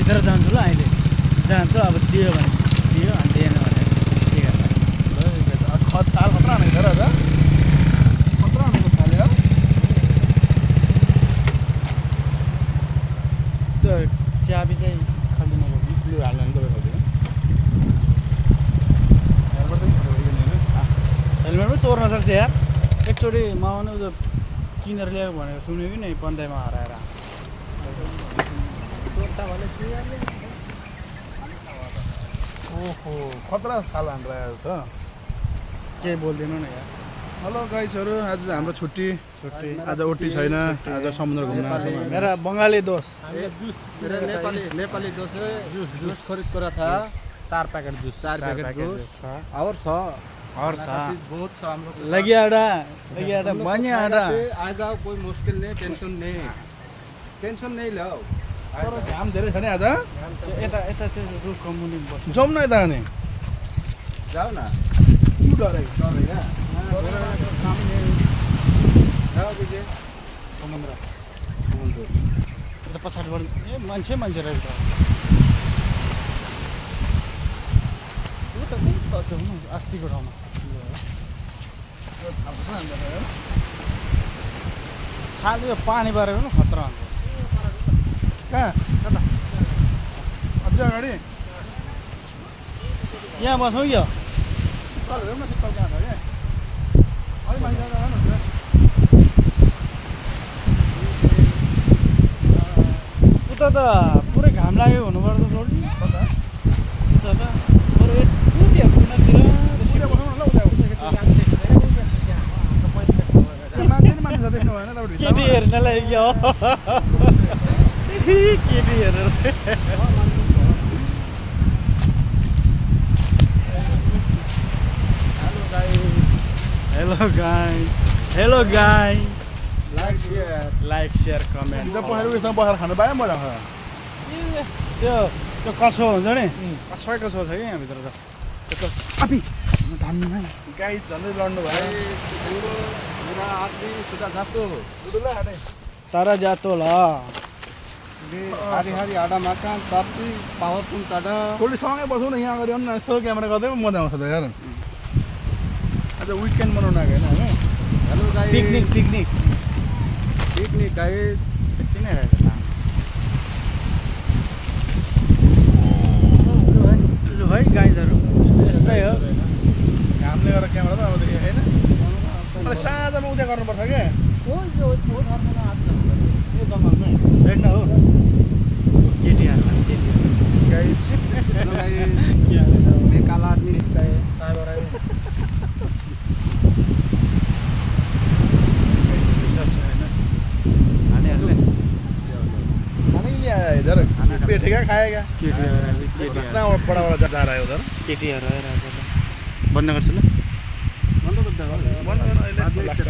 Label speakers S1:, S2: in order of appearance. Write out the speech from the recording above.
S1: भित्र जान्छु ल अहिले जान्छु अब दियो भने दियो अनि दिएन भने के गर्नु
S2: छाल खतरा आने राजा खतरा आने को छाल यार
S1: त्यो चाबी चाहिँ खाली नगर्नु
S2: ब्लू हाल्नु त भयो
S1: हेलमेटमै चोर्न सक्छ यार एकचोटि माउनु त किनेर ल्यायो भनेर सुन्यो कि नै पन्दाइमा हराएर
S2: ओहो खतरा छाल हान्नु त
S1: के बोल्दिनु न यार
S2: हेलो गाइजहरु आज हाम्रो छुट्टी आज ओटी छैन आज समुद्र घुम्न आएको
S1: मेरा बंगाली दोस्त
S3: जूस मेरा नेपाली दोस्त है जूस खरीद करा था 4 पैकेट जूस और बहुत छ हाम्रो
S1: लगियाडा बनियाडा
S3: आ जाओ कोई मुश्किल नहीं टेंशन नहीं लो
S2: तर घाम धेरै छ नि आज
S1: यता यता त्यो रुखको मुनि बस्नु
S2: जाउँ न यता अनि
S3: जाओ ना
S2: डराइगा
S3: जाओ विजय
S1: समुद्र यता पछाडिबाट ए मान्छे रहेछ अस्तिको ठाउँमा छाल यो पानी बारेको नि खतरा हुन्छ
S2: कहाँ कता अझ अगाडि
S1: यहाँ बसौँ यो
S2: तल हेरौँ न तल कहाँ छ क्या अलि माथि जाँदा जानुहुन्छ
S1: उता त पुरै घाम लाग्यो हुनुपर्छ छोड्नु
S2: कता
S1: उता त बरु यति कुनातिर
S2: उता बसौँ न ल उता मान्छे छ देख्नु भएन तपाईँ
S1: केटी हेर्नलाई यो केटी हेरेर हेलो गाई लाइक सेयर कमेन्ट
S2: त्यो पखेर उयसमा बसेर खानु पायो मजा आउँछ
S1: त्यो कसो हुन्छ नि कसै कसो छ कि यहाँभित्र त त्यो अपी धान्नुमा
S2: गाई झन्डै लड्नु भयो
S3: मेरा आदमी सुधा जातो
S1: तर जातो ल
S3: hari ada makan tapi powerful tada
S2: थोरै सँगै बसौँ न यहाँ अगाडि आउनु न यसो क्यामेरा गर्दै मजा आउँछ त यार आज विकेन्ड मनाउनु आएको होइन होइन
S3: हेलो गाइस
S1: पिकनिक
S3: गाइस
S1: यति नै रहेछ लु है गाइजहरू यस्तै हो
S2: घामले गरेर क्यामेरा त अब देखि होइन मलाई साँझमा उद्या गर्नुपर्छ क्या
S1: हेर्न हो केटीहरू
S2: गाई
S3: बेकाला आदमी
S2: इधर बैठेगा खाएगा कितना बड़ा बड़ा जा रहा है उधर
S1: केटीहरू आइरहेको छ बन्द गर्छु ल
S2: बन्द गर्दा बन्द गर्न अहिले लाग्छ